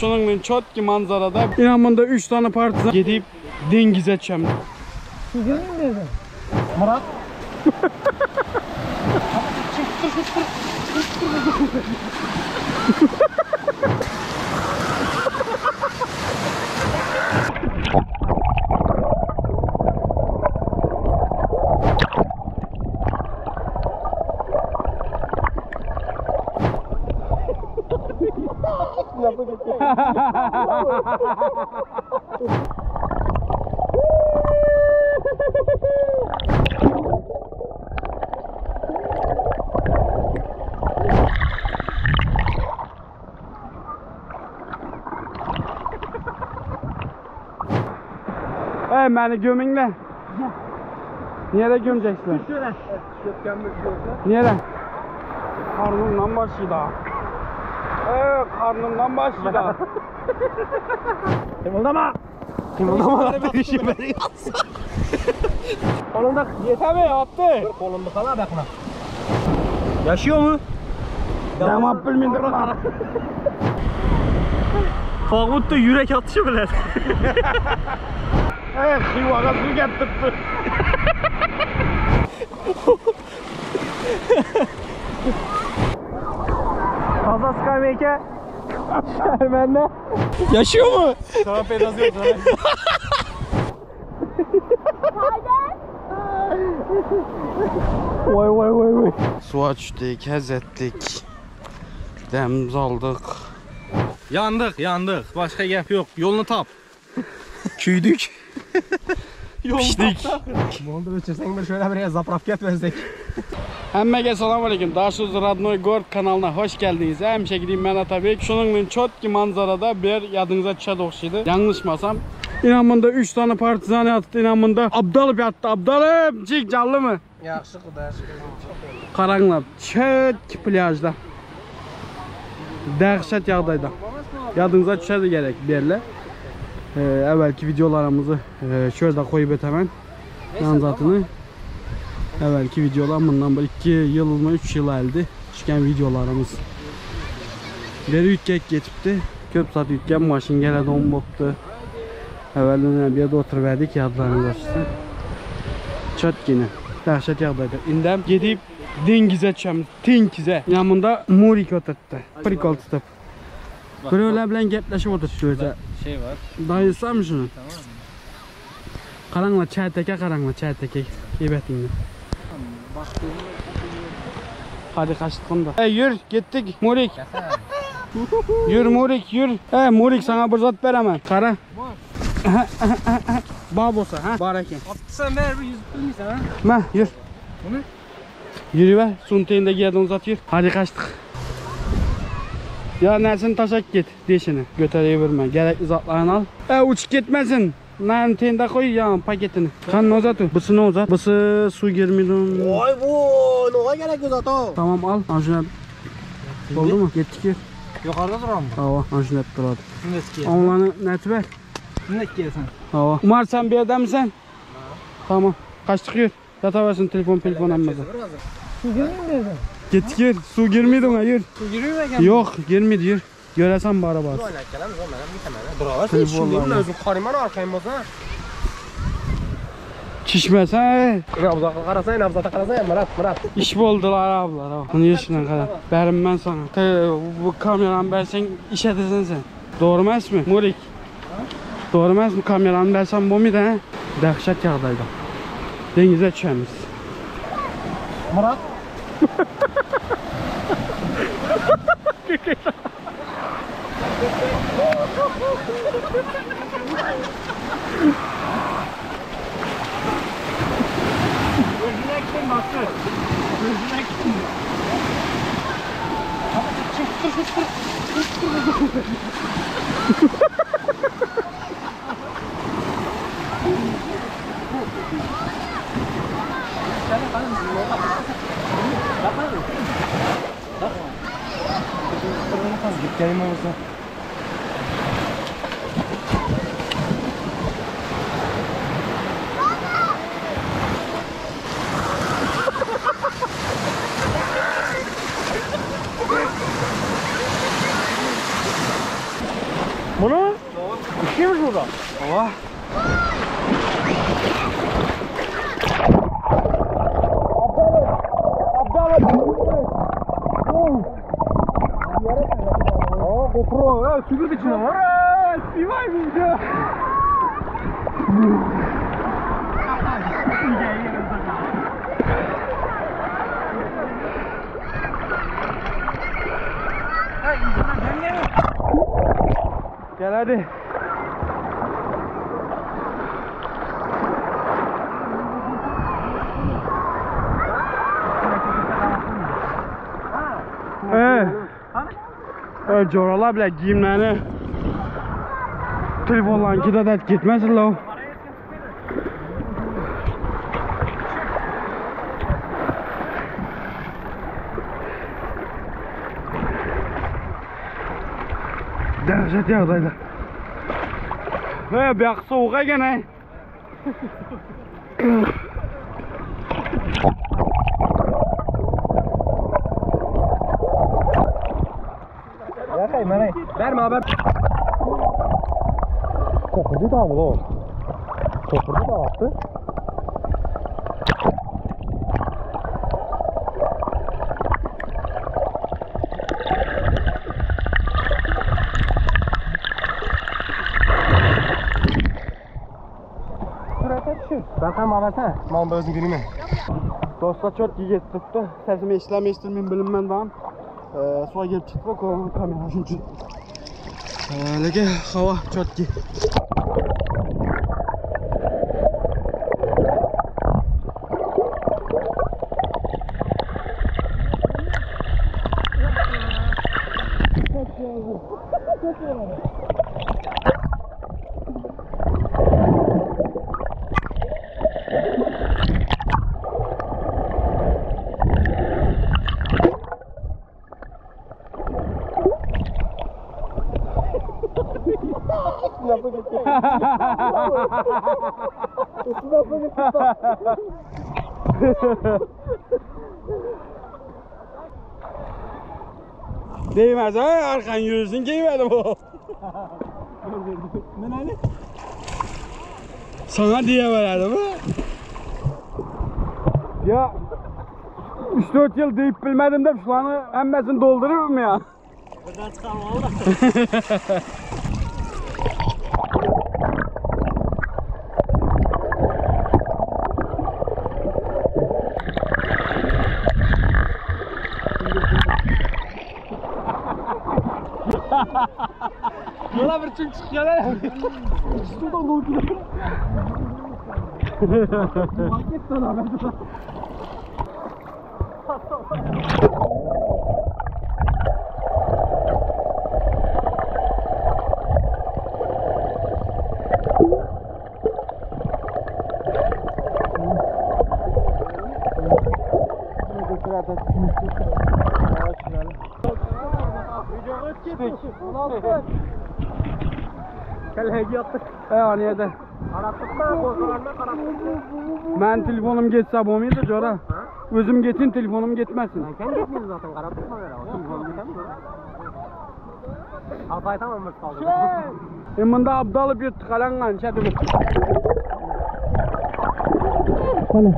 Şunuň bilen çotki manzarada. Ina munda 3 tane partizan gidip dengize çömdü. Murat. Ey meni gömüňle. Nereye gömeceksin? Nereye? Karnımdan başladı. Ey karnımdan başladı. Kımıldama. Kımıldama. Kolunda Yeter be attı. kolunda kala bakma. Yaşıyor mu? Tamam bilmiyorum. Fagut'ta yürek atışı bile. Ey Xivaga suv getirdi. Taza Skymaker. Şermende. Yaşıyor mu? Sana pedaz yok. Vay vay vay vay. Suya düşdük, həz etdik. Dəmiz aldıq. Yandık yandık. Başka gap yok. Yolunu tap. Küydük. Pişdik. Bunu da öçürsen bir şöyle bir zapravka etmezdik. Hemməgə salam aleyküm. Daşuz Radnoy Gord kanalına hoş geldiniz. Həmişə gideyim mən Atabek. Şunun çotki manzarada bir yadınıza düşə oxşaydı. Yanlışmasam. İnan bunda 3 tane partizan yattı. İnan bunda Abdalım yattı. Abdalım. Cik canlı mı? Yaxşı Xudaya şükür. Qaranglar. Çotki plajda. Dəhşət yağdayda. Yadınıza düşədi gerek bir yerlə. Əvvəlki videolarımızı şöyle koyup hemen. Yanzatını. Əvvəlki videolar bundan bir 2 yıl mı 3 yıl əldi düşkən videolarımız. Beri yütkək getibdi. Köp saat yütkən maşın gələ don bopdu. Əvvəldən bir yerdə oturuverdik yadlarınız açsın. Çatkinə. Dəhşət yağdaydı. İndəm gedib dengizə düşəm. Tenkizə. Yanında Murik oturtdu. Prikol tutup. Birövlər bilan gaplaşıb oturtdu özü. Şey var. Dayısı mı şunu? Tamam. Qaranglar çaytaka qaranglar çaytaka. Ebatingni. Hadi kaçtık da. Ey yür gittik Murik. Yür Murik yür. Ey Murik sana bir zat veremem. Kara. Babosa ha. Bar eken. Sen ver bir yüzüp bilmiyorsun ha. Ma yür. Bu ne? Yürü ver. Suyun teyinde giyadın uzat yür. Hadi kaçtık. Ya nesini taşak git dişini. Götürüyor verme. Gerekli zatlarını al. Uç gitmesin. Narın teyinde koy ya paketini. Kan uzat o. Bısını uzat. Bısı su girmiyor. Vay bu, ne gerek yok zaten. Tamam al. Anjuna. Oldu mu? Gittik yür. Yukarıda duran mı? Hava. Anjuna hep duradı. Ne Onları net ver. Ne sikiyorsun? Hava. Umar sen bir yerden misin? Tamam. Kaçtık yür. Yataversin telefon emmezi. Su girmiyor mu? Gittik yür. Su girmedi ona yür. Su giriyor mu? Yok girmedi yür. Göresen bari bari. Telefonla. Özüm qarayman arxayın bolsa. Çişmesen. Nabzata qarasang, nabzata qarasang, Murat, Murat. İş boldular ablar. ha. Bunu yaşından kadar. Berim ben sana. Bu kameranı versen iş edesin sen. Doğru mı mi? Murik. Doğru mu kameranı versen bu muydu he? Dəhşət yağdaydı. Denize düşemiz. Murat. Gözüne kim baktı? Gözüne kim? Gitkelim olsa. Bunu? Düşüyormuş burada. Ova. Aa GoPro. Ya süpür içine var. Sivay mıydı? Gel hadi. Evet. Evet, coralar bile giyimlerini telefonla de det gitmez lo. Dehşet ýagdaýda. He, bu ýak sowuk eken he. Yakay manay. Verme haber. Kokurdu da bu. Kokurdu da attı. Surata düşür. Berkan bana versene. Man özün günüme. Dostlar çok iyi geçti. Sesimi eşitlemi eşitilmeyeyim bilinmem daha. Suya gelip çıktı kamera çünkü. Leke hava çok iyi. Değmez ha arkan yürüsün giymedim o. Ne ne? Sana diye verdim ha. Ya 3-4 yıl deyip bilmedim de şulanı hemmesini doldururum ya. Buradan çıkalım da. Yola bir çık çık gel. Şuradan doğru. Market sana ben. Kellegi yaptık. He aniyede. Ben telefonum geçse bolmaydı Cora. Özüm getin telefonum gitmesin. Sen gitmiyorsun zaten karattık mı böyle? Altay tamam mı kaldı? E bunda abdalı bir tıkalangan şey Bana.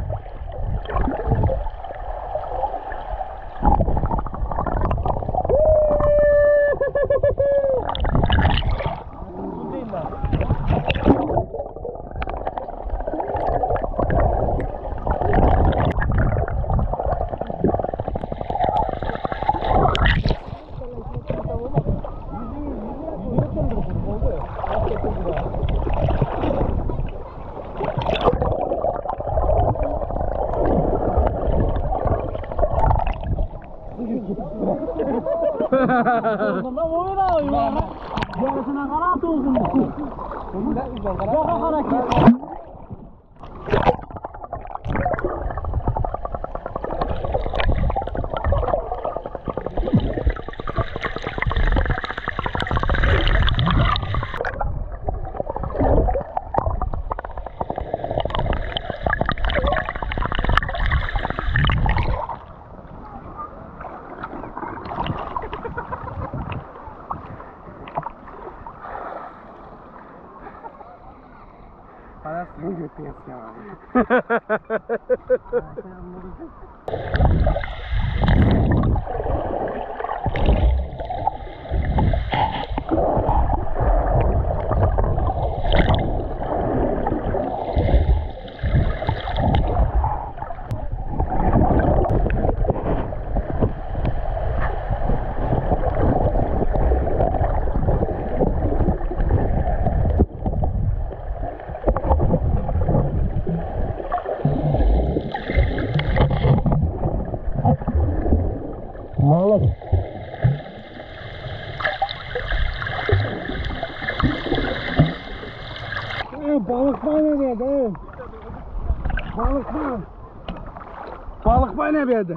Balık var nerede? Balık var. Balık var ne bir yerde?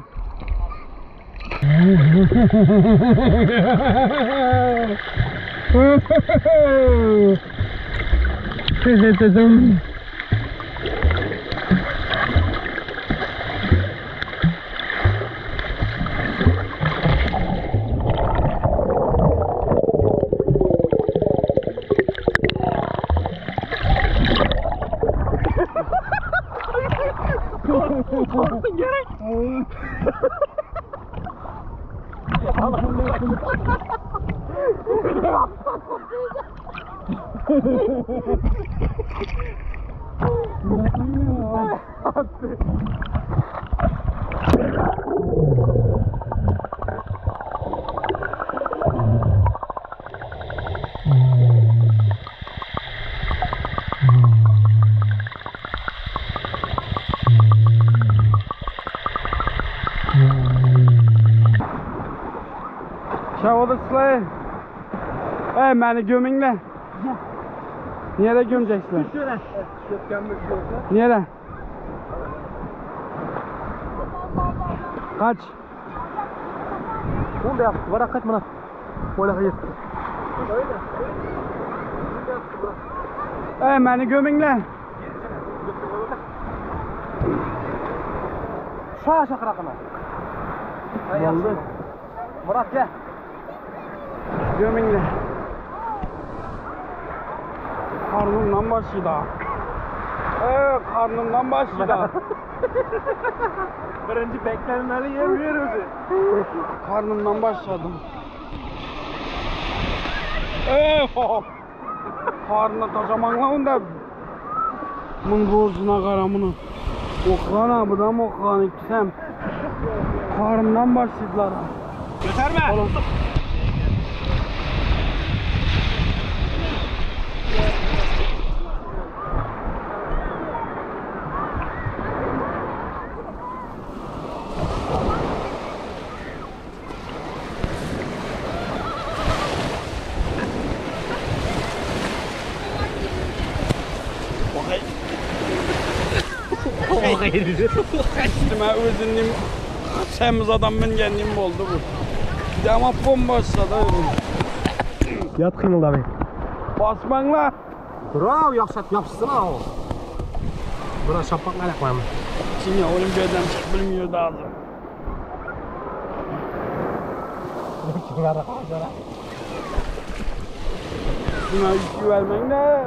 Şavodasizlar. Ey meni göminglar. Nerede gömeceksizler? Nerede? Kaç. Bana kaç bana. Böyle hayır. Ey meni göminglar. Şağa şakrakına. Oldu. Murat gel. Göminglar. Karnımdan başladı. Ey karnımdan başladı. Birinci beklenmeli yemiyoruz. Karnımdan başladım. Ey hop. Karnına taşamanla onda. Bunun borcuna karamını. Oxana budan oxana ikisem. Karnımdan başladılar. Götürme. Oğlum. Üstüme özünüm semiz adam mingenliğim oldu bu. Ama bombaşladı. Yat kıymıldı abi. Basmanla. Bravo yapsat yapsın ha o. Buna şapak ne koyalım. Şimdi oğlum birden çık bilmiyor daha da. Şuna yükü vermen de.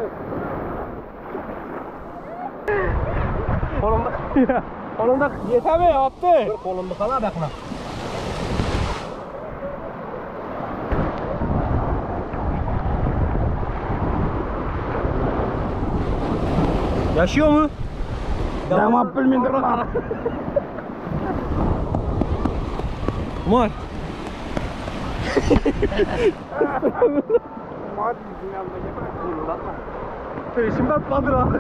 Kolumda. Kolumda Yeter mi attı? Kolumda kala bakma. Yaşıyor mu? Tamam bilmiyorum lan. Umar. Tırışım ben patladı abi.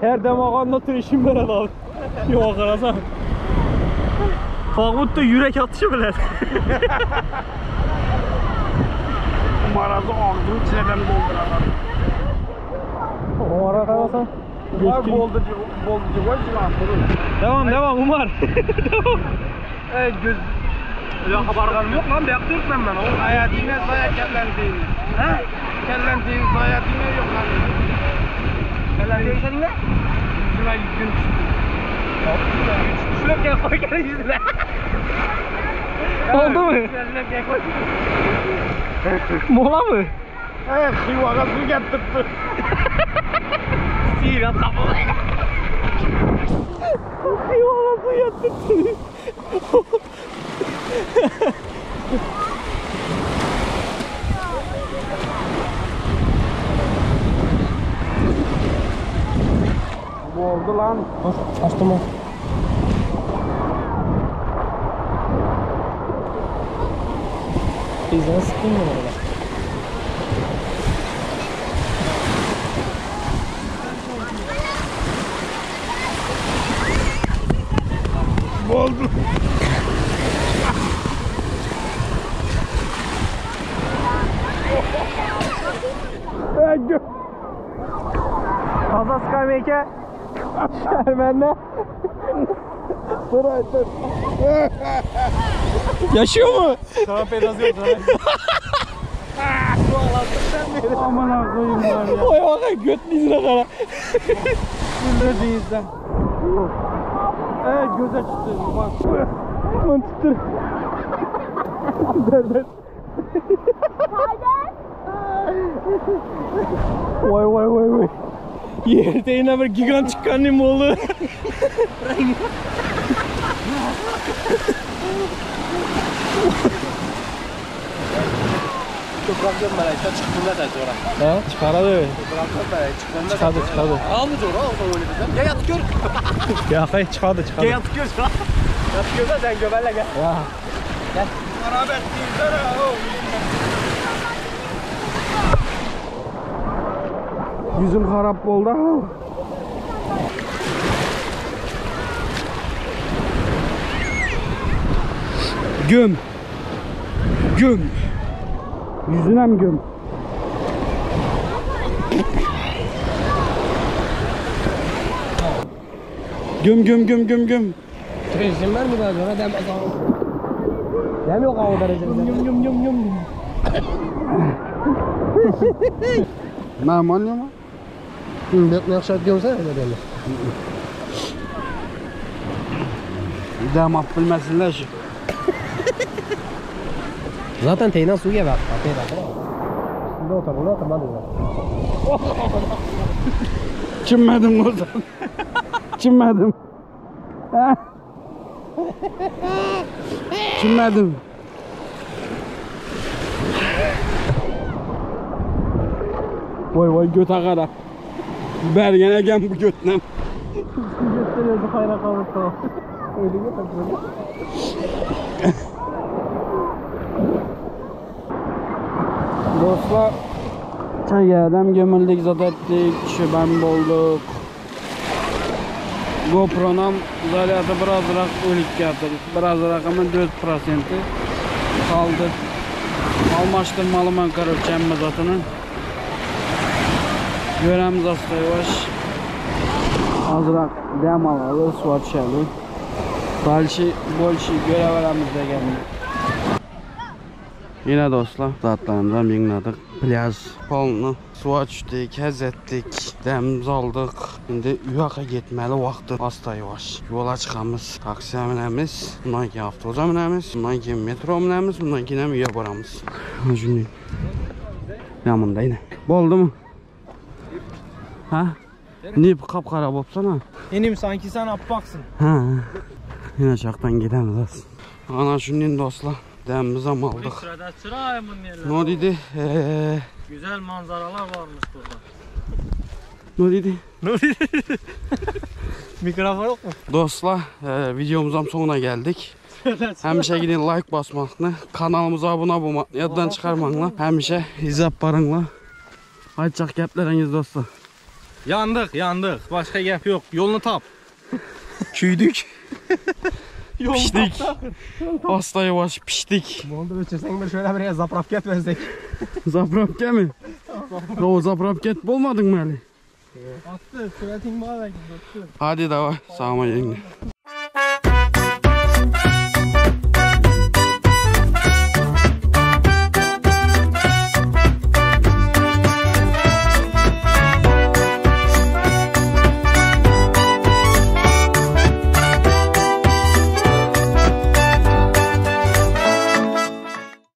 Her demağında tırışım ben abi. Yok karasan. Fagmut da yürek atışı bile. Marazı ağzını çileden doldurarlar. Umar'a karasan. Var bolducu, bolducu var lan bunu. Devam devam Umar. Ey göz Ya haberlerim yok lan. Bekliyorum ben ben oğlum. hayatine saya kellendiğini. He? Kellendiğin hayatine yok lan. Kellen değişen ne? Yüzüne yükün düştü. Şuraya gel koy gel yüzüne. Oldu mu? Şuraya koy. Mola mı? Ey hıvaga su getirdi. Oldu lan. Açtım o. Bizden sıkın mı orada? Oldu. Kaza Skymake. Şermende. Dur dur. Yaşıyor mu? Aman koyayım var ya. Oy bak göt dizine kadar. Ne değilsen. Evet göze çıktı. Bak. Aman tuttur. Dur dur. Vay vay vay vay. Yerde yine bir gigant çıkan ne oldu? Ha, çıkaradı. Çıkardı, çıkardı. Almı doğru al öyle bizden. Gel yat gör. Ya hayır çıkardı, çıkardı. Gel yat gör. Yat gör sen göberle gel. Ya. Yüzüm harap oldu. Göm. Göm. Yüzüne mi göm? Göm göm göm göm göm. Turizm var mı daha sonra dem Dem yok o derecede. Yum yum yum yum. Normal mi? Ne yakışar diyorsan öyle derler. Dem at bilmesinler. Zaten teynan su gibi bak. Ne otur, ne otur, ne Çinmedim oradan. Çinmedim. Çinmedim. Vay vay göte kadar. Bergene gel bu götnem. Gösteriyordu hayra kavuştu. Öyle götür. Dostlar Çayadam gömüldük zat ettik, şöben bulduk. GoPro'nun zaryatı birazrak o'lik getirdi. Birazrak ama 4% kaldı. Almaştırmalı короче hemme zatını. Göremiz asta yavaş. Azrak dem alalım, su açalım. Dalşi, bolşi görev geldi. Yine dostlar, zatlarımızdan yığnadık. Plaj polnu suya düşdük, həz etdik, dəmimizi aldıq. İndi Uyaka getməli vaxtı asta yavaş. Yola çıxamız, taksiyə minəmiz, bundan keyin avtobusa minəmiz, bundan keyin metro minəmiz, bundan keyin həm uya baramız. Şimdi yanında yine. Boldu mu? Ha? Niye kapkara bopsana? İnim sanki sen appaksın. Ha. Yine çaktan gidemiz az. Ana şunun dostlar, dəmimizi ham aldıq. Sırada çırayımın yerler. Ne dedi? Güzel manzaralar varmış burada. Ne dedi? Mikrofon yok mu? Dostlar, videomuzun sonuna geldik. Həmişə gidin like basmaqla, kanalımıza abunə olmaqla, yaddan çıxarmaqla, həmişə izləb barınla. Aytacaq gəpləriniz dostlar. Yandık yandık. Başka gap yok. Yolunu tap. Küydük. Pişdik. Asta yavaş pişdik. Oldu öçürsen bir şöyle bir zapravket versek. Zapravke mi? O zapravket bolmadın mı Ali? Attı, süretin bağ Hadi davay. Sağ olun.